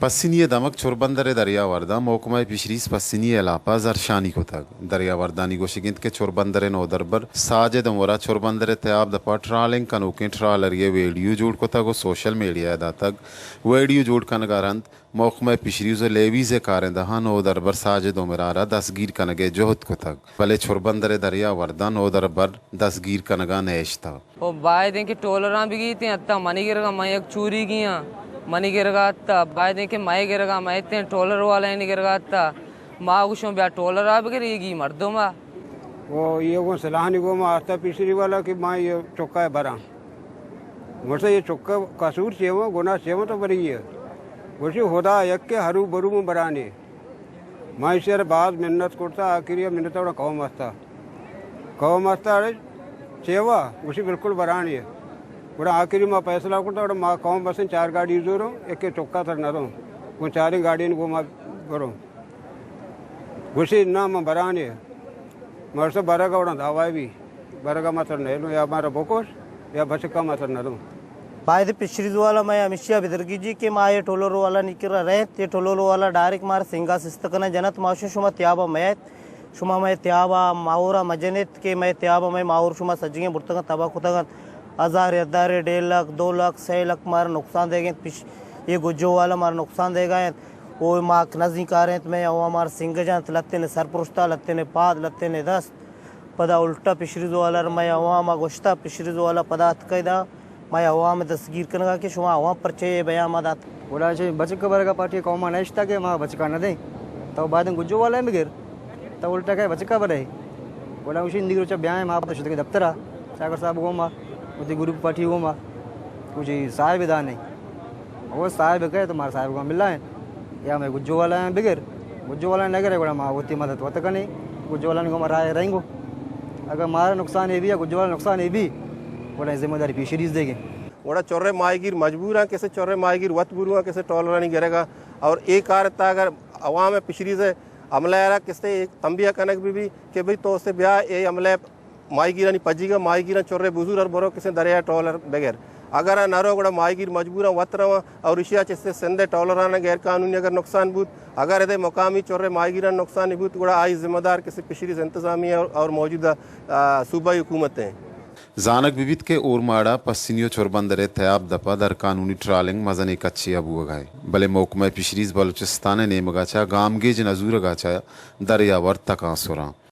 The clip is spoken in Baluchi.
پسنی ءِ دمگ چربندر ءِ دریاورداں، محکمہ فشریز پسنی ءِ ہلاپ ءَ زھرشانی کتگ۔ دریاوردانی گوشگ اِنت کہ چربندر ءِ نودربر ساجد عمر ءَ چربندر ءِ تیاب دپ ءَ ٹرالنگ کنوکیں ٹرالرے ءِ ویڈیو جوڑ کتگ ءُ سوشل میڈیا ءَ داتگ۔ ویڈیو جوڑ کنگ ءَ رند محکمہ فشریز ءُ لیویز ءِ کارندہاں نودربر ساجد عمر ءَ را دستگیر کنگ ءِ جہد کتگ، بلے چربندر ءِ دریاورداں نودربر دستگیر کنگ ءَ نہ اشتگ۔ او باید ایں کہ ٹولراں بگیتیں، حتی منی گرگا من یک چوریگی آں، منی گرگا حتی باید ایں کہ مئے گرگا مئے تیں ٹولر والایانی گرگا حتی ما گوشوں بیا ٹولرا بگر، ایگی مردم ءَ۔ او یہ گوں سلاحانی گوں ما آستا پیشری والا کہ ما یہ چکا براں۔ گوشتا یہ چکا قصور چیواں، گناہ چیواں تو بری ہے۔ گوشی خدا یک کے ہرو برو من برانے۔ ما ایشی ءَ را باز منت کرتا، آخری ءَ منت ءَ گڑا قوم استا۔ قوم استا اڑے چیوا، گوشی بالکل برانی ہے۔ گڑا آخری ما فیصلہ کرتا، گڑا ما قوم بسیں چار گاڑی زوروں، ایک چکا تر نہ دوں۔ گوں چاریں گاڑی گوں ما بروں۔ گوشی نہ، ما برانی ہے۔ مرسا برگا گڑا دعوی بھی۔ برگا ما تر نہ لوں، یا مارا بکش، یا بچکا ما تر نہ دوں۔ باید فشریز والا مئے ہمیشی ءَ بدرگیجی کہ ما اے ٹولر والا نی کرا رہت، اے ٹولر والا ڈائریکٹ مار سنگا سست کناں جنت، ما شو شما تیابا میت، شما مئے تیابا ماورا مجنت کہ مئے تیابا مئے ماور شما سجگیں برتگن تباہ کتگن۔ ہزار، ہزار، ڈیڑھ لکھ، دو لکھ، سے لکھ مار نقصان دیگیں۔ پش-، یہ گجو والا مار نقصان دیگا انت۔ او ماک نزی کار انت، مئے عوام مار سنگ جنت، لتین سرپرشتا، لتین پاد، لتین دست۔ پدا الٹا پشریز والا مئے عوام ءَ گوشتا، پشریز والا پدا اتکئے دا مئے عوام دستگیر کنگا کہ شما عوام پرچے اے بیان ما دات۔ گڑا چہ بچک برگا پارٹی قوما نشتا کہ ما بچکا نہ دیں۔ تو بعد گجو والا بگر، تو الٹا کئے بچکا برے۔ گڑا اسی اندی روچا بیائیں ما پتہ شدگے دفترا، چاکر صاحب گوما، وتی گروپ پارٹی گوما، کچھ صاحب دا نہیں۔ او صاحب کئے تو مار صاحب گوما ملائیں۔ یا مئے گجو والا بگر، گجو والا نہ گرے، گڑا ما وتی مدد وت کنیں۔ گجو والا گوما رائے رہیں گو۔ اگر مارا نقصان اے بھی یا گجو والا نقصان اے بھی، گڑا ذمہ داری پیشریز دیگے۔ گڑا چرے ماہیگیر مجبوراں کسے چرے ماہیگیر وت بروان کسے ٹولرانی گرگا، اور اے کار تا اگر عوام فشریز عملہ را کسے تنبیہ کنگ بی بی کہ بھئی تو سے بیا اے عملہ ماہیگیرانی پجیگا، ماہیگیراں چرے بزور اور برو کسے دریا ٹولر بگر۔ اگر آ نہ رو گڑا ماہیگیر مجبوراں وت رواں اور اشیا چستے سندھ ٹولرانا غیر قانونی اگر نقصان بوت، اگر ادے مقامی چرے ماہیگیران نقصان بوت، گڑا آئی ذمہ دار کسے فشریز انتظامیہ اور، اور موجودہ، آ، صوبائی حکومت ہیں۔ زانگ بہ بیت کہ اورماڑا پسنی و چربندر ء تیاب دپ ء در قانونی ٹرالنگ مزنیں کچے ء بوگ ء، بلے محکمہ فشریز بلوچستان ء نیمگ ء چہ گامگیج نہ زورگ ء چہ دریاورد تکانسراں۔